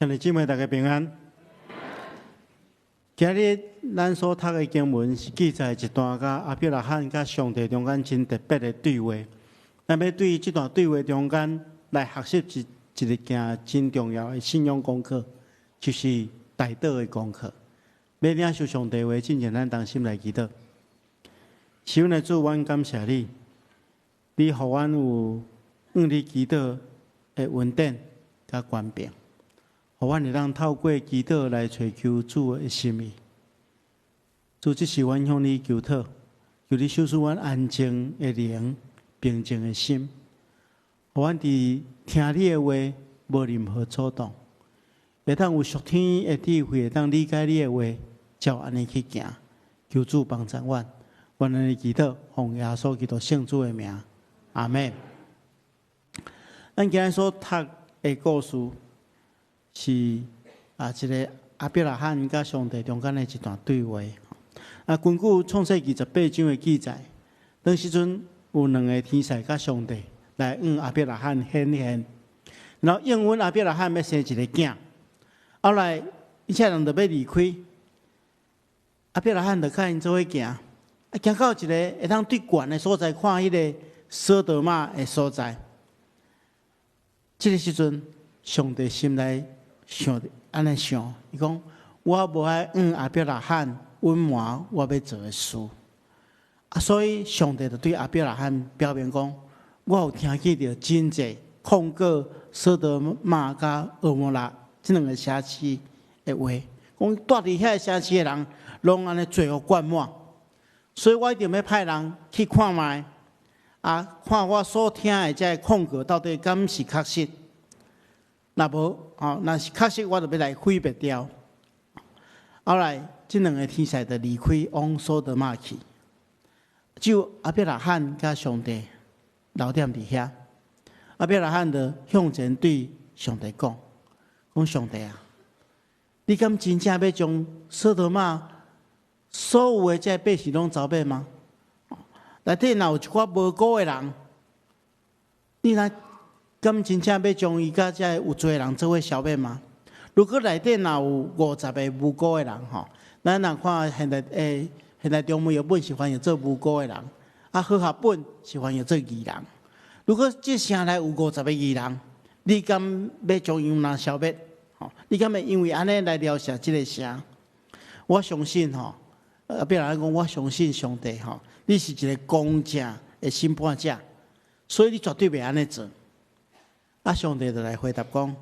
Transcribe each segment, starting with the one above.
兄弟姊妹，大家平安。今日咱所讀的經文是記載一段佮亞伯拉罕佮上帝中間真特別的對話。咱欲對這段對話中間來學習一個件真重要的信仰功課，就是代禱的功課。欲領受上帝話，進前咱同心來祈禱。是阮的主，阮感謝你，你予阮有向你祈禱的恩典佮權柄。予阮會當透過祈禱來揣求主的心意。主，這是阮向你求討，求你賞賜阮安靜的靈、平靜的心，予阮佇聽你的話，無任何阻擋，會當有屬天的智慧，會當理解你的話，照按呢去行。求主幫助阮，阮按呢祈禱，奉耶穌基督聖主的名，阿們。咱今日所讀的故事，是啊，一個亞伯拉罕佮上帝中間的一段對話。啊，根據創世記18章的記載，當時陣有兩个天使佮上帝來向亞伯拉罕顯現，然後應允亞伯拉罕欲生一个囝。後來一切人就欲離開，亞伯拉罕就佮𪜶做伙行，啊，行到一个會當對懸的所在，看彼个所多瑪的所在。這个時陣，上帝心內想按呢想，伊講：我無愛向亞伯拉罕隱瞞我欲做的事。啊，所以上帝就對亞伯拉罕表明講：我有聽見著真濟控告所多瑪佮蛾摩拉這兩个城市的話，講蹛佇遐个城市的人攏按呢罪惡貫滿，所以我一定欲派人去看覓，啊，看我所聽的這个控告到底敢是確實。若無，吼，若是確實，我就欲來毀滅掉。後來，這兩个天使就離開，往所多瑪去。只有亞伯拉罕佮上帝留踮佇遐。亞伯拉罕就向前對上帝講：講上帝啊，你敢真正欲將所多瑪所有的這百姓攏剿滅嗎？內底若有一寡無辜的人，你若敢真正欲將伊佮這有罪的人做伙消滅嗎？如果內底若有50个無辜的人吼，咱若看現代中文譯本是翻譯做無辜的人，啊，和合本是翻譯做義人。如果這城內有50个義人，你敢欲將𪜶若消滅？吼，你敢會因為按呢來描寫這个城？我相信吼，亞伯拉罕講，我相信上帝吼，你是一个公正的審判者，所以你絕對袂按呢做。啊！上帝就來回答講：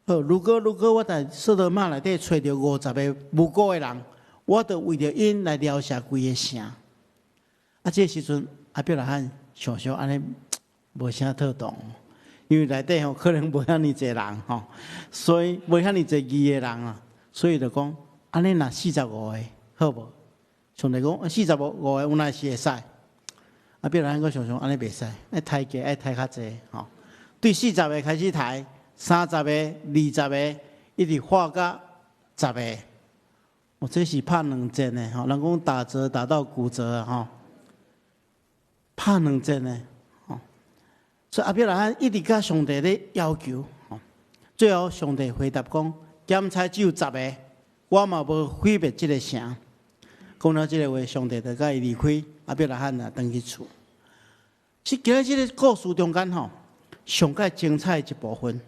好，如果我佇所多瑪內底揣著50个無辜的人，我就為著𪜶來描寫規个城。啊，這个時陣亞伯拉罕想想按呢無啥妥當，因為內底吼可能無遐爾濟人吼，所以無遐爾濟義的人啊，所以就講按呢若45个好無？上帝講45個有若是會使。亞伯拉罕閣想想按呢袂使，愛刣價愛刣較濟吼。對40个開始刣，30個、20個，一直畫到十个。我這是拍兩折的吼，人講打折打到骨折吼，拍兩折的吼。所以亞伯拉罕一直佮上帝咧要求，吼。最後上帝回答講：檢查只有十个，我嘛無毀滅這个城。講了這个話，上帝就共伊離開，亞伯拉罕啊，轉去厝。是今日這个故事中間吼，上蓋精彩的一部分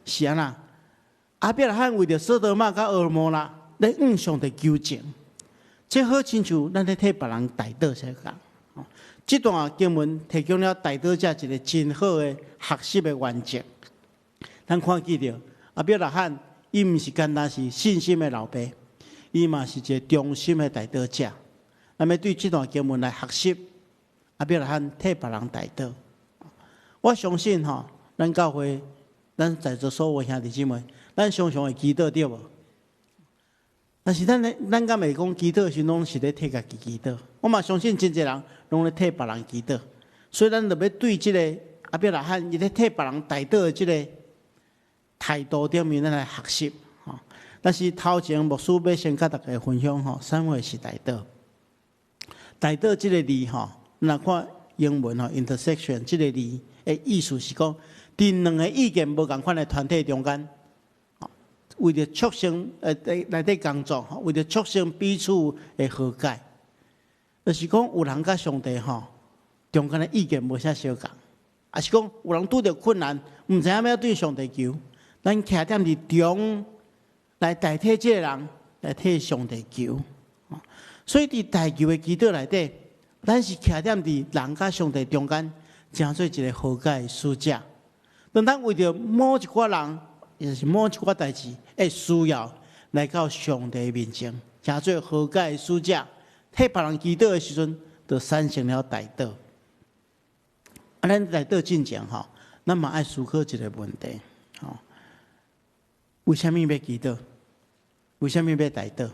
是按怎？亞伯拉罕為著所多瑪佮蛾摩拉咧向上帝求情，這好親像咱咧替別人代禱相仝。這段經文提供了代禱者一个真好的學習的原則。咱看見著亞伯拉罕，伊毋是干焦是信心的老爸，伊嘛是一个忠心的代禱者。咱欲對這段經文來學習，亞伯拉罕替別人代禱。我相信吼，咱教會，咱在座所有兄弟姊妹，咱常常會祈禱對無？但是咱咧，咱敢會講祈禱時攏是咧替家己祈禱？我嘛相信真濟人攏咧替別人祈禱，所以咱就欲對這个亞伯拉罕伊咧替別人代禱的這个態度頂面，咱來學習吼。但是頭前牧師欲先佮大家分享吼，啥物是代禱？代禱這个字吼，若看英文吼，intercession 這个字的意思是講，佇兩个意見無仝款的團體中間，為著促成內底工作，吼，為著促成彼此的和解，就是講有人佮上帝吼中間的意見無啥相仝，抑是講有人拄著困難，毋知影欲對上帝求，咱徛踮佇中來代替這个人來替上帝求。所以佇代求的祈禱內底，咱是徛踮佇人佮上帝中間，成做一个和解的使者。當咱為著某一寡人，抑是某一寡代誌的需要，來到上帝面前，成做和解的使者，替別人祈禱的時陣，就產生了代禱。啊，咱代禱進前吼，咱嘛愛思考一个問題，吼，為啥物欲祈禱？為啥物欲代禱？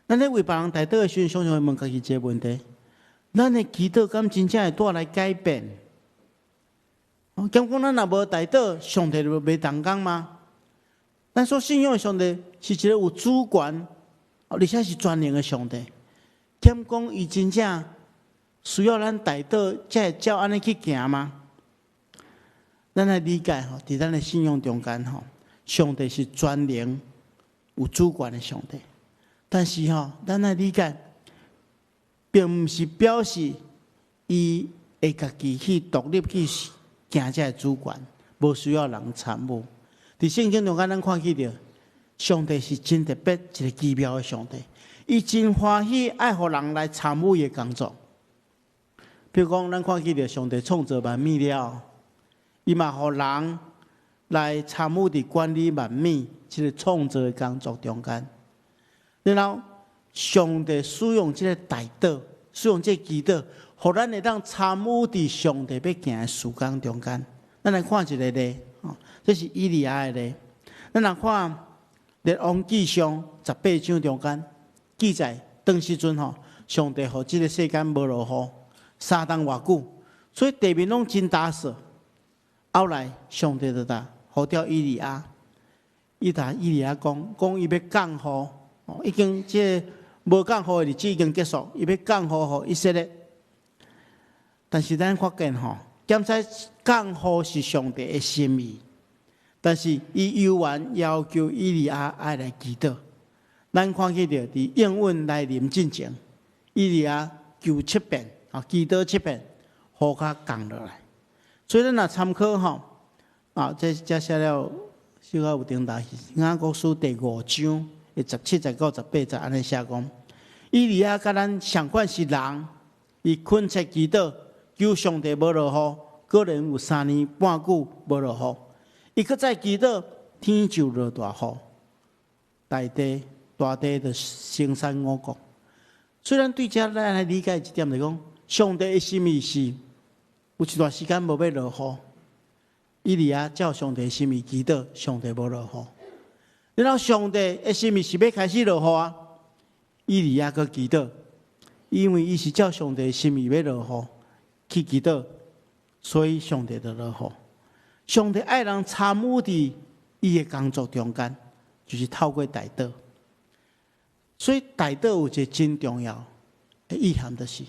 咱咧為別人代禱的時陣，常常會問家己一个問題：咱的祈禱敢真正會帶來改變？敢講咱若無代禱，上帝就袂動工嗎？咱所信仰的上帝是一个有主權，而且是全能的上帝。敢講伊真正需要咱代禱，才會照按呢去行嗎？咱來理解吼，佇咱的信仰中間吼，上帝是全能、有主權的上帝。但是吼，咱來理解，並毋是表示伊會家己去獨立去行這个主權，無需要人參與。佇聖經中間，咱看見著，上帝是真特別一个奇妙的上帝，伊真歡喜愛予人來參與伊的工作。比如講，咱看見著上帝創造萬物了，伊嘛予人來參與佇管理萬物這个創造的工作中間。然後，上帝使用這个代禱，使用這个祈禱，予咱會當參與佇上帝欲行的事工中間。咱來看一个例，這是以利亞的例。咱來看《列王紀上》18章中間記載，當時陣吼，上帝予這个世間無落雨3冬偌久，所以地面攏真焦燥。後來上帝就打呼召以利亞，伊共以利亞講，講伊欲降雨，已經這个無降雨的日子已經結束，伊欲降雨予以色列。但是咱發現吼，檢知降雨是上帝的心意，但是伊猶原要求以利亞愛來祈禱。咱看見著佇應允來臨進前，以利亞求七遍，啊，祈禱七遍，雨才降落來。所以咱若參考吼，啊，這寫了小可有頂大，雅各書第五章的17節到18節按呢寫講，以利亞佮咱仝款是人，伊懇切祈禱，求上帝無落雨，果然有3年半久無落雨。伊閣再祈禱，天就落大雨，大地大地就生產五穀。雖然對這咱來理解一點來講，上帝的心意是有一段時間無欲落雨，以利亞照上帝的心意祈禱，上帝無落雨。然後上帝的心意是欲開始落雨啊，以利亞閣祈禱，因為伊是照上帝的心意欲落雨去祈禱，所以上帝就落雨。上帝愛人參與佇伊的工作中間，就是透過代禱。所以代禱有一个真重要的意涵，就是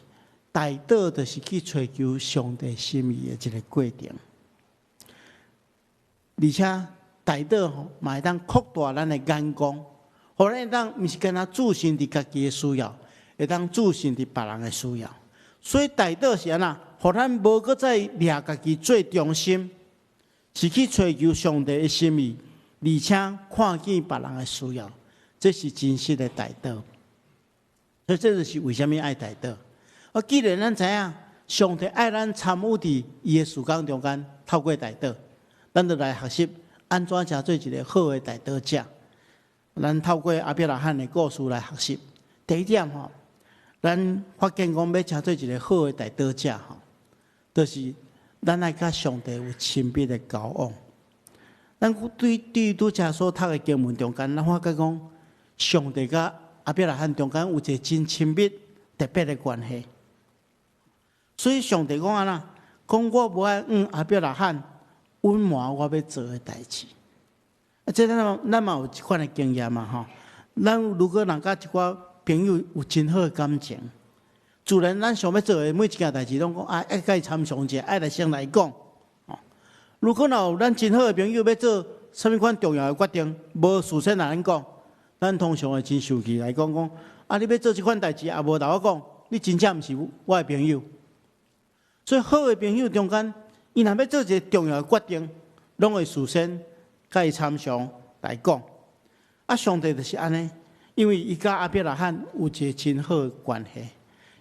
代禱就是去揣求上帝心意的一个過程。而且代禱吼，嘛會當擴大咱的眼光，予咱會當毋是干焦注心佇家己的需要，會當注心佇別人的需要。所以代禱是按怎，予咱無閣再掠家己做中心，是去揣求上帝的心意，而且看見別人的需要，這是真實的代禱。所以這就是為啥物愛代禱。啊，既然咱知影上帝愛咱參與佇伊的事工中間，透過代禱，咱就來學習按怎成做一个好的代禱者。咱透過亞伯拉罕的故事來學習。第一點吼，咱發現講欲成做一个好的代禱者吼，就是咱愛佮上帝有親密的交往。咱對拄才所讀的經文中間，咱發覺講上帝佮亞伯拉罕中間有一个真親密、特別的關係。所以上帝講按怎，講我無愛向亞伯拉罕隱瞞我欲做的代誌。啊，這咱嘛有這款的經驗嘛吼。咱如果人佮一寡朋友有真好的感情，自然咱想欲做的每一件代誌，攏講愛共伊參詳一下，愛來先來講。如果若有咱真好的朋友欲做啥物款重要的決定，無事先來咱講，咱通常會真生氣來講講，啊，你欲做這款代誌，也無來我講，你真正毋是我的朋友。所以好的朋友中間，伊若欲做一个重要的決定，攏會事先共伊參詳來講。啊，上帝就是按呢，因為伊佮亞伯拉罕有一个真好的關係，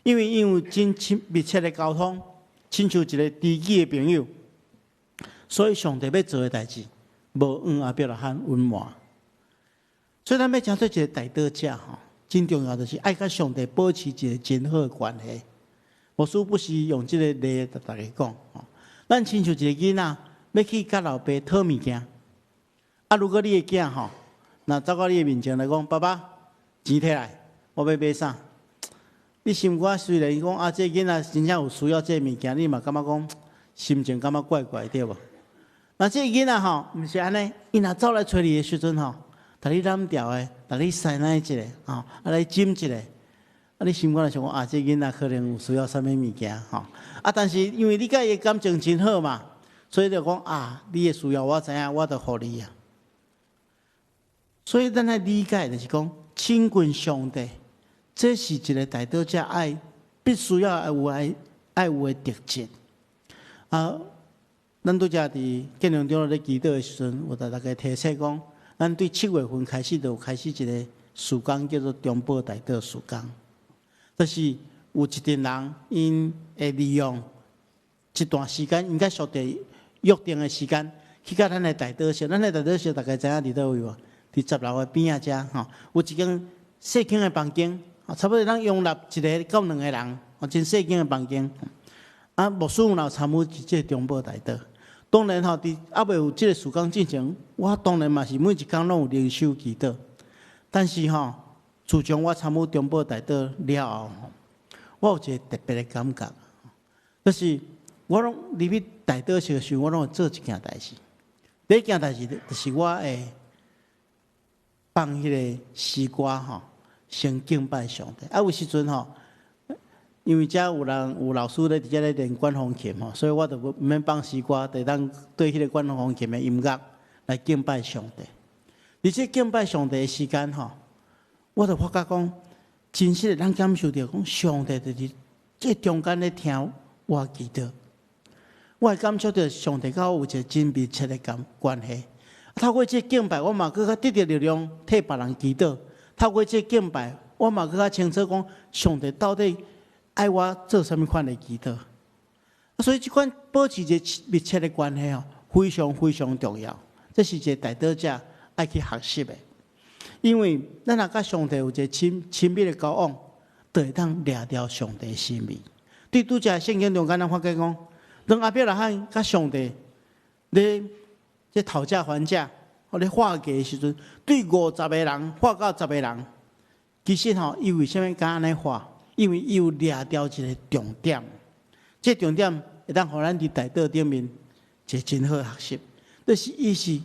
因為𪜶有真親密切的溝通，親像一个知己的朋友，所以上帝欲做的代誌，無向亞伯拉罕隱瞞。所以咱欲成做一个代禱者吼，真重要就是愛佮上帝保持一个真好的關係。牧師不時用這个例共大家講吼，咱親像一个囡仔，欲去共老爸討物件，啊，如果你的囝吼，若走到你的面前來講，爸爸，錢提來，我欲買衫。你心肝雖然講啊，這个囡仔真正有需要這个物件，你嘛感覺講心情感覺怪怪對無？若這个囡仔吼，毋是按呢，伊若走來揣你的時陣吼，共你攬牢的，共你師奶一下，吼，啊來親一下，啊你心肝內想講啊，這个囡仔可能有需要啥物物件吼，啊但是因為你佮伊的感情真好嘛，所以就講啊，你的需要我知影，我就予你啊。所以咱愛理解就是講，親近上帝，這是一个代禱者愛必須要愛有愛愛有的特質。啊，咱拄才佇建良長老咧祈禱的時陣，有共大家提醒講，咱對7月份開始就有開始一个事工，叫做中保代禱事工。就是有一陣人，𪜶會利用這段時間，應該上帝約定的時間，去到咱的代禱室。咱的代禱室大家知影佇佗位無？佇10樓的邊仔遮吼，有一間細間的房間，差不多通容納一个到兩个人，哦，真細間的房間。啊，牧師有參與這个中保代禱。當然吼，佇猶未有這个事工進前，我當然嘛是每一工攏有靈修祈禱。但是吼，自從我參與中保代禱了後，我有一个特別的感覺，就是我攏入去代禱室的時陣，我攏會做一件代誌。第一件代誌就是我會放彼个詩歌吼，先敬拜上帝。啊，有時陣吼，因為遮有人有老師咧佇遮咧練管風琴吼，所以我就毋免放詩歌，就會當對彼个管風琴的音樂來敬拜上帝。佇這敬拜上帝的時間吼，我就發覺講，真實的咱感受著講，上帝就佇這中間咧聽我祈禱，我會感受著上帝佮我有一个真密切的感關係。透過這敬拜，我嘛閣較得著力量替別人祈禱。透過這敬拜，我嘛閣較清楚講，上帝到底愛我做啥物款的祈禱。所以這款保持一個密切的關係哦，非常非常重要。這是一个代禱者愛去學習的，因為咱若佮上帝有一个親親密的交往，就會當掠著上帝的心意。對拄才聖經中間，咱發覺講，當亞伯拉罕佮上帝咧這討價還價，或咧劃價的時陣，對50个人劃到十个人，其實吼，伊為啥物敢按呢劃？因為伊有掠著一个重點，這重點會當予咱佇代禱頂面一个真好的學習，就是伊是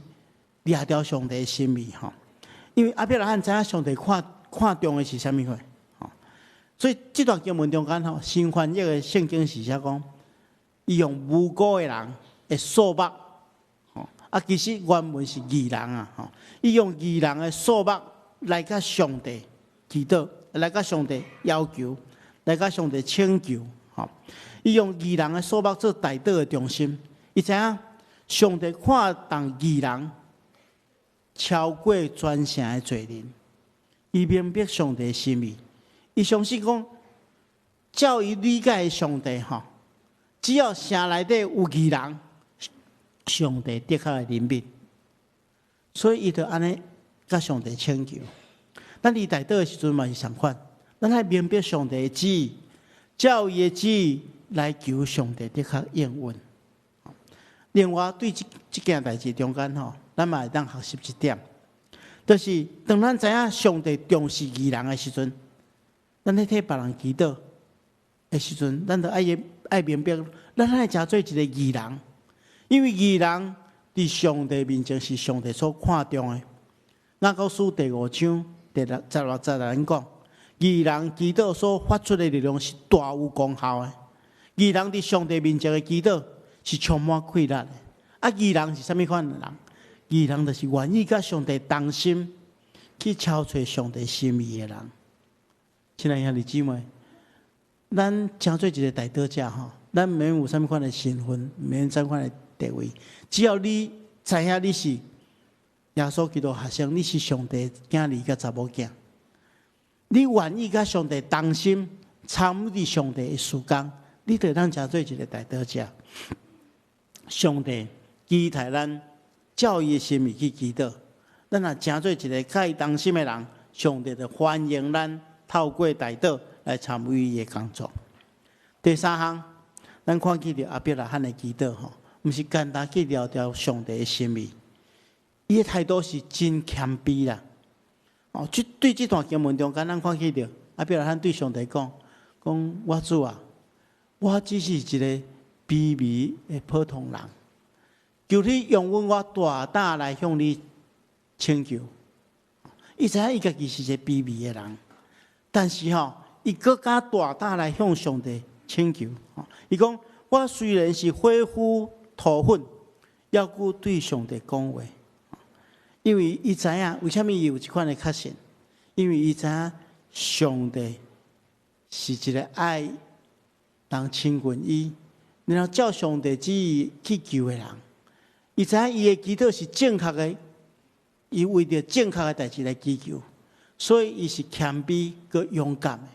掠著上帝的心意吼。因為亞伯拉罕知影上帝看看重的是啥物貨，吼，所以這段經文中間吼，新翻譯的聖經是寫講，伊用無辜的人的數目，吼，啊，其實原文是義人啊，吼，伊用義人的數目來共上帝祈禱，來共上帝要求，來共上帝請求，吼，伊用義人的數目做代禱的中心，伊知影上帝看重義人超過全城的罪人，伊明白上帝的心意，伊相信講，照伊理解的上帝吼，只要城內底有義人，上帝的確會憐憫，所以伊就按呢共上帝請求。咱佇代禱的時陣嘛是仝款，咱愛明白上帝的旨意，照伊的旨意來求上帝的確應允。另外，對這這件代誌中間吼，咱嘛會當學習一點，就是當咱知影上帝重視義人的時陣，咱咧替別人祈禱的時陣，咱就愛愛明白，咱愛成做一個義人，因為義人佇上帝面前是上帝所看重的。雅各書第五章第六十六節來講，義人祈禱所發出的力量是大有功效的。義人佇上帝面前的祈禱是充滿氣力的。啊，義人是啥物款的人？義人就是願意佮上帝同心去敲揣上帝心意的人。親愛兄弟姊妹，咱成做一個代禱者吼，咱毋免有啥物款的身份，毋免啥物款的地位，只要你知影你是耶穌基督學生，你是上帝囝兒佮查某囝，你願意佮上帝同心參與上帝的事工，你就會當成做一個代禱者。上帝期待咱照伊的心意去祈禱，咱若成做一個佮伊同心的人，上帝就歡迎咱透過代禱來參與伊的工作。第三項，咱看見著亞伯拉罕的祈禱吼，毋是簡單去了著上帝的心意，伊的態度是真謙卑啦。哦，這對這段經文中間，咱看見著亞伯拉罕對上帝講：講我主啊，我只是一個卑微的普通人，求你容允我大膽來向你請求。伊知影伊家己是一個卑微的人，但是吼，伊閣敢大膽來向上帝請求。伊講：我雖然是火夫塗粉，猶閣對上帝講話。因為伊知影為啥物伊有這款的確信，因為伊知影上帝是一個愛人親近伊，然後照上帝旨意去求的人。伊知影伊的祈禱是正確的，伊為著正確的代誌來祈求，所以伊是謙卑閣勇敢的。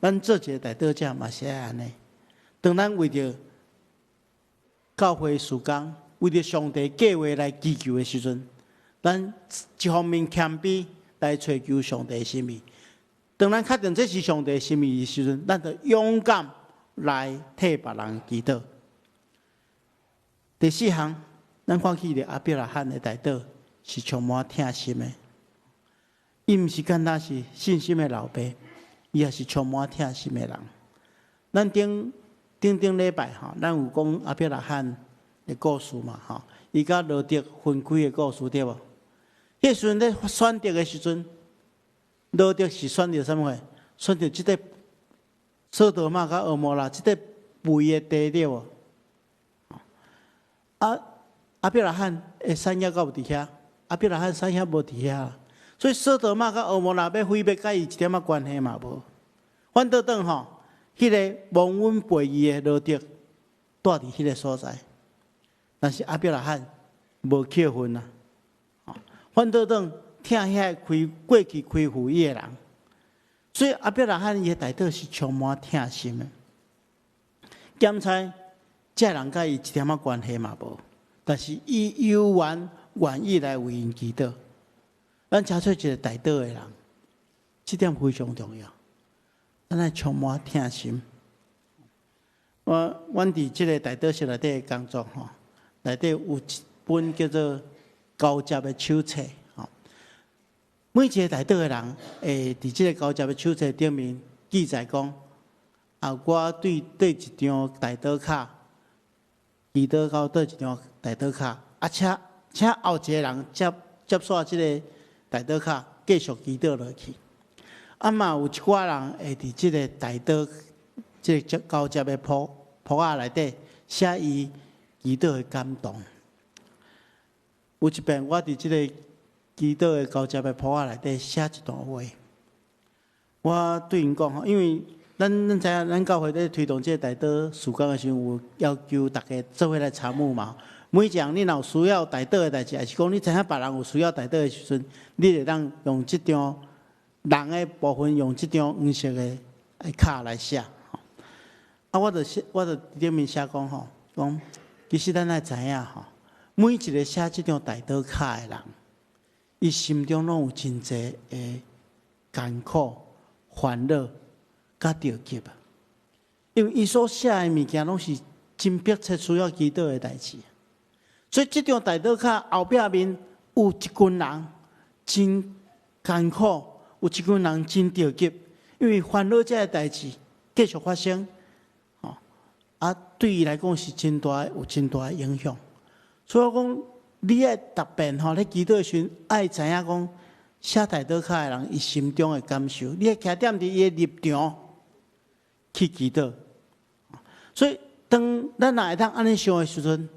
咱做一個代禱者嘛是愛按呢。當咱為著教會事工，為著上帝計劃來祈求的時陣，咱一方面謙卑來揣求上帝的心意。當咱確定這是上帝的心意的時陣，咱就勇敢來替別人祈禱。第四項，咱看起著亞伯拉罕的代禱是充滿疼心的。伊毋是簡單是信心的老爸，伊也是充滿疼心的人。咱頂頂頂禮拜吼，咱有講亞伯拉罕的故事嘛吼，伊佮羅得分開的故事對無？彼時陣咧選擇的時陣，羅得是選擇啥物貨？選擇這個索多瑪佮蛾摩拉這個肥的地對無？啊，亞伯拉罕的產業敢有佇遐？亞伯拉罕產業無佇遐，所以索多瑪佮蛾摩拉欲毀滅，佮伊一點仔關係嘛無。反倒轉吼，彼個忘恩背義的羅得蹛佇彼個所在，但是亞伯拉罕無氣憤啊。反倒轉疼遐個虧過去虧負伊的人，所以亞伯拉罕伊的代禱是充滿疼心的。檢查這人佮伊一點仔關係嘛無，但是伊猶原願意來為𪜶祈禱。咱成做一個代禱的人，這點非常重要。咱愛充滿疼心。我阮佇這個代禱室內底的工作吼，內底有一本叫做交接的手冊，吼。每一個代禱的人會佇這個交接的手冊頂面記載講，啊，我對佗一張代禱卡，祈禱到佗一張代禱卡，啊，請請後一個人接接煞這個代禱卡，繼續祈禱落去。啊嘛有一寡人會佇這個代禱這個交接的簿簿仔內底寫伊祈禱的感動。有一遍我佇這個祈禱的交接的簿仔內底寫一段話，我對𪜶講吼，因為咱知影，咱教會咧推動這個代禱事工的時陣，有要求大家做伙來參與嘛。每一項你若有需要代禱的代誌，抑是講你知影別人有需要代禱的時陣，你會當用這張人的部分，用這張黃色的卡來寫。啊，我就寫，我就佇頂面寫講吼，講其實咱愛知影吼，每一個寫這張代禱卡的人，伊心中攏有真濟的艱苦、煩惱、佮著急啊。因為伊所寫的物件攏是真迫切需要祈禱的代誌，所以這張代禱卡後壁面有一群人真艱苦，有一群人真著急，因為煩惱這个代誌繼續發生，吼啊，對伊來講是真大有真大的影響。所以我講，你愛特別吼，咧祈禱的時陣，愛知影講寫代禱卡的人伊心中的感受，你愛徛踮佇伊的立場去祈禱。所以，當咱若會當按呢想的時陣，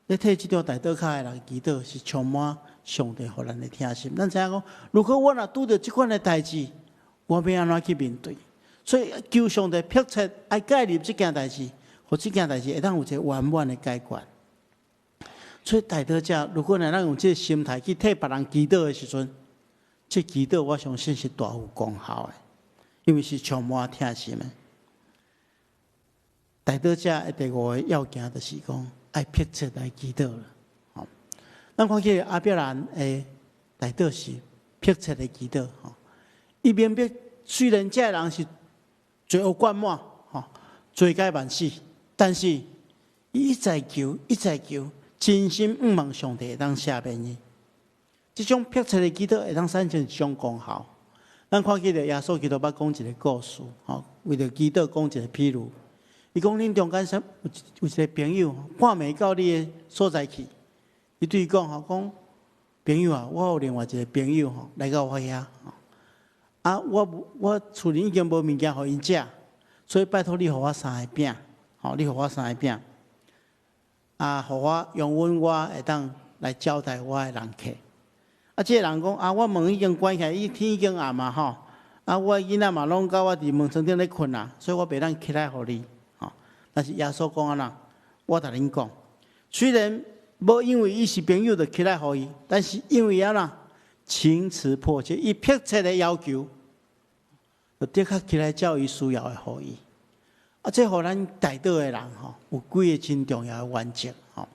咧替這張代禱卡的人祈禱，是充滿上帝予咱的疼心。咱知影講，如果我若拄著這款的代誌，我欲按怎去面對？所以求上帝迫切愛介入這件代誌，予這件代誌會當有一個圓滿的解決。所以代禱者，如果若咱用這個心態去替別人祈禱的時陣，這祈禱我相信是大有功效的，因為是充滿疼心的。代禱者的第五個要件就是講，愛迫切來祈禱啦。吼，咱看見亞伯蘭的代禱是迫切的祈禱。吼，伊明白雖然這個人是罪惡貫滿，吼，罪該萬死，但是伊一再求，一再求，真心向望上帝會當赦免伊。這種迫切的祈禱會當產生一種功效。咱看見著耶穌基督捌講一個故事，吼，為著祈禱講一個譬喻。伊講恁中間有一個朋友，半暝到你的所在去，伊對伊講吼，講朋友啊，我有另外一個朋友吼來到我遐，啊，我厝裡已經無物件予𪜶食，所以拜託你予我三個餅，吼，你予我三個餅，啊，予我容允我會當來招待我的人客。啊，這個人講啊，我門已經關起來，伊天已經暗啊吼，啊，我囡仔嘛攏佮我佇門窗頂咧睏啊，所以我袂當起來予你。但是耶穌講按怎，我共恁講，雖然無因為伊是朋友就起來予伊，但是因為按怎情辭迫切，伊迫切的要求，就的確起來照伊需要的予伊。啊，這予咱代禱的人吼，有幾个真重要的原則吼。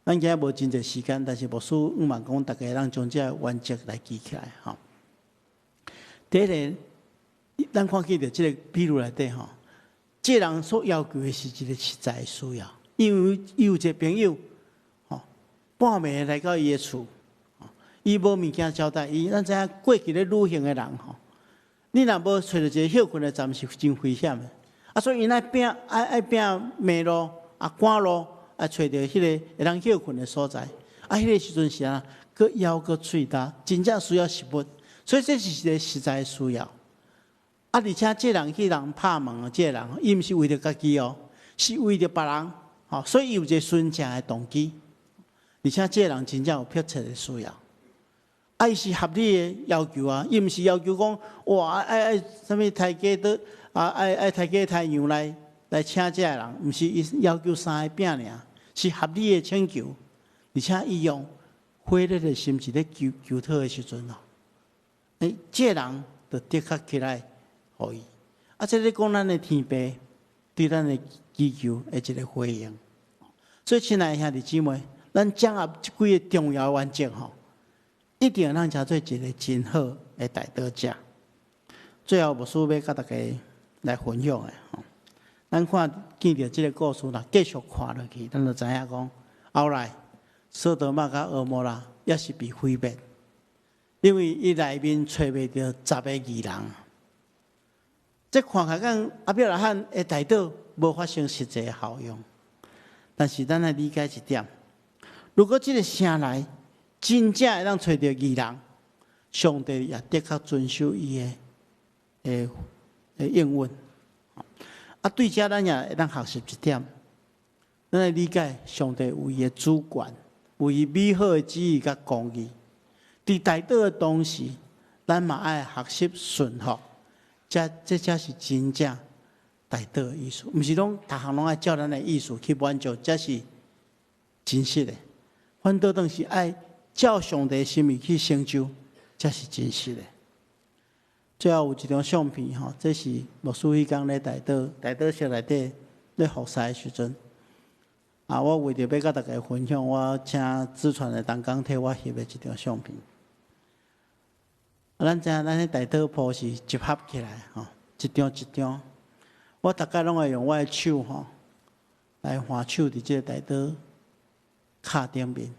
咱今仔無真濟時間，但是牧師向望講，大家通將這个原則來記起來吼。第一个，咱看見著這个比喻內底吼。這個人所要求的是一個實在的需要，因為伊有一個朋友，吼，半暝來到伊的厝，伊無物件招待伊。咱知影過去咧旅行的人吼，你若無揣著一个歇睏的站是真危險的。啊，所以𪜶愛拼愛拼迷路啊，趕路啊，揣著彼个會當歇睏的所在。啊，彼个時陣是按怎，閣枵閣喙焦，真正需要食物。所以這是一个實在的需要。啊！而且這人去人拍門，這個人伊毋是為著家己哦，是為著別人，吼，所以伊有一個純正的動機。而且這個人真正有迫切的需要，啊，伊是合理的要求啊，伊毋是要求講哇，愛愛啥物刣雞的啊，愛愛刣雞刣羊來請這个人，毋是伊要求三个餅爾，是合理的請求。而且伊用火熱的心志咧求求討的時陣哦，欸，這個人就的確起來。予伊，啊，這咧講咱的天父對咱的祈求的一个回應。所以，親愛的兄弟姊妹，咱掌握這幾个重要原則吼，一定會當成做一个真好的代禱者。最後，牧師欲佮大家來分享的吼，咱看見著這个故事啦，繼續看落去，咱就知影講，後來所多瑪佮蛾摩拉也是被毀滅，因為伊內面揣袂著十个義人。這看起來講亞伯拉罕的代禱無發生實際效用，但是咱愛理解一點：如果這个城內真正會當揣著義人，上帝也的確遵守伊的應允。啊，對這咱也會當學習一點，咱愛理解上帝有伊的主權，有伊美好的旨意佮公義。佇代禱的同時，咱嘛愛學習順服。這才是真正代禱的意思，毋是講逐項攏愛照咱的意思去滿足，才是真實的。反倒當是愛照上帝心意去成就，才是真實的。最後有一張相片吼，這是牧師彼工咧代禱，代禱室內底咧服侍的時陣。啊，我為著欲佮大家分享，我請資傳的同工替我翕的這張相片。咱知影，咱彼代禱簿是集合起來吼，一張一張。我逐擺攏會用我的手吼，來橫手佇這個代禱卡頂面。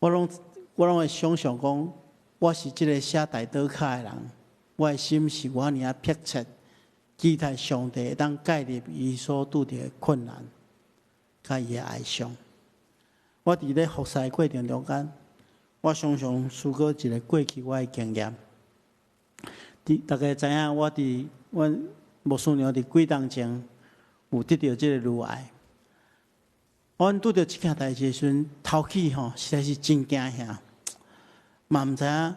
我攏會想象講，我是這个寫代禱卡的人，我的心是偌爾仔迫切，期待上帝會當介入伊所拄著的困難，佮伊的哀傷。我佇咧服侍的過程中間，我常常思考一个過去我的經驗。佇大家知影，我佇阮牧師娘佇幾冬前有得著這个乳癌。阮拄著這件代誌的時陣，頭起吼實在是真驚嚇，嘛毋知影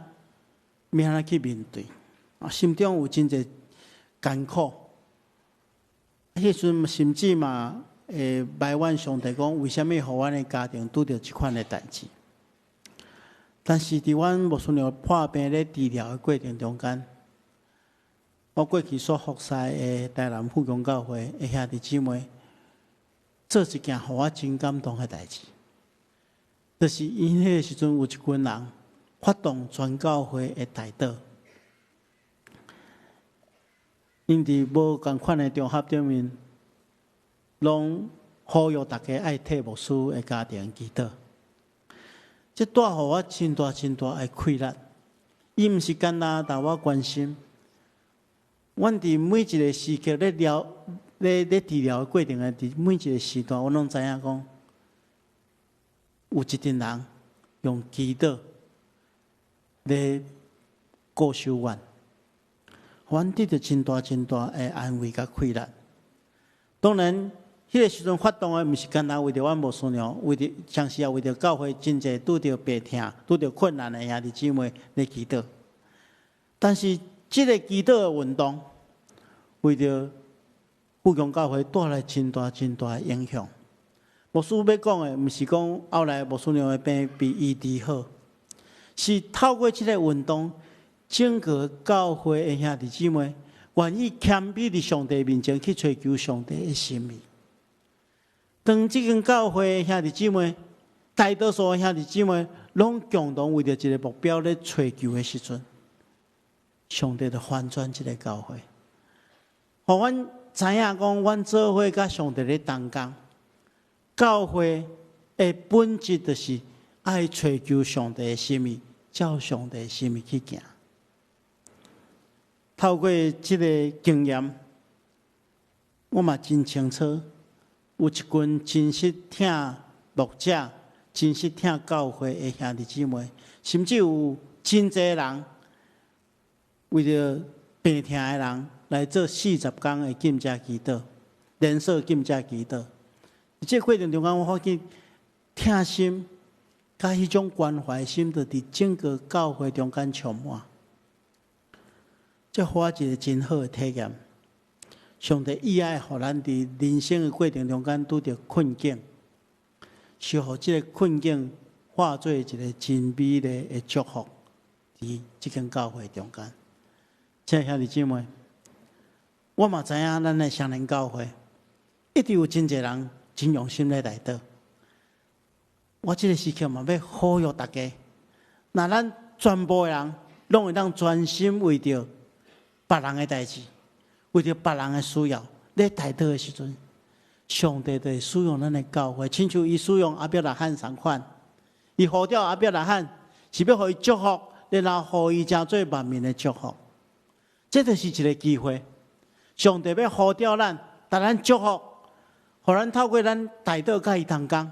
欲按怎去面對，啊，心中有真濟艱苦。彼時陣甚至嘛會埋怨上帝講，為啥物予阮的家庭拄著這款的代誌？但是佇阮牧師娘破病咧治療的過程中間，我過去所服侍的台南富強教會的兄弟姊妹，做一件予我真感動的代誌，就是𪜶彼个時陣有一群人發動全教會的代禱，𪜶佇無仝款的場合頂面，攏呼籲大家愛替牧師的家庭祈禱。這帶予我真大真大的氣力。伊毋是干焦共我關心，阮佇每一個時刻咧療、咧咧治療的過程的佇每一個時段，我攏知影講，有一陣人用祈禱咧顧守阮，阮得著真大真大的安慰佮氣力。當然，彼個時陣發動的毋是干焦為著阮牧師娘，為著同時也為著教會真濟拄著病痛、拄著困難的兄弟姊妹咧祈禱。但是，這个祈禱的運動，為著富強教會帶來真大真大的影響。牧師欲講的，毋是講後來牧師娘的病被醫治好，是透過這个運動，整個教會的兄弟姊妹願意謙卑佇上帝面前去揣求上帝的心意。當這間教會的兄弟姊妹，大多數的兄弟姊妹，攏共同為著一个目標咧揣求的時陣，上帝就翻轉這个教會，予阮知影講，阮做伙佮上帝咧同工，教會的本質就是愛揣求上帝的心意，照上帝的心意去行。透過這个經驗，我嘛真清楚，有一群真實疼牧者、真實疼教會的兄弟姊妹，甚至有真濟人為著病痛的人來做40工的禁食祈禱，連續禁食祈禱。這個過程中間，我發現疼心佮彼種關懷心，就佇整個教會中間充滿。這予我一個真好的體驗。上帝意愛予咱佇人生的過程中間拄著困境，是予這个困境化做一个真美麗的祝福，佇這間教會中間。親愛兄弟姊妹，我嘛知影咱的雙連教會一直有真濟人真用心咧代禱。我這个時刻嘛欲呼籲大家，若咱全部的人攏會當專心為著別人的代誌，為著別人的需要，咧代禱的時陣，上帝就會使用咱的教會，親像伊使用亞伯拉罕仝款，伊呼召亞伯拉罕是欲予伊祝福，然後予伊成做萬民的祝福。這就是一個機會，上帝欲呼召咱，予咱祝福，予咱透過咱代禱佮伊同工，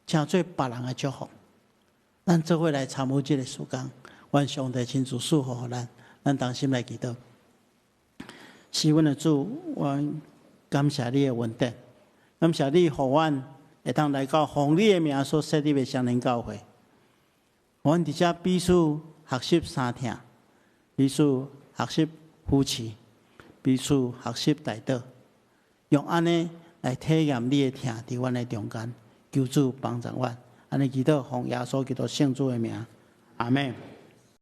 成做別人的祝福。咱做伙來參與這个事工，願上帝親自賜福予咱，咱同心來祈禱。是阮的主，阮感謝你的恩典，感謝你予阮會當來到奉你的名所設立的雙連教會。阮佇遮彼此學習相疼，彼此學習扶持，彼此學習代禱，用按呢來體驗你的疼佇阮的中間，求主幫助阮。按呢祈禱奉耶穌基督聖主的名，阿們。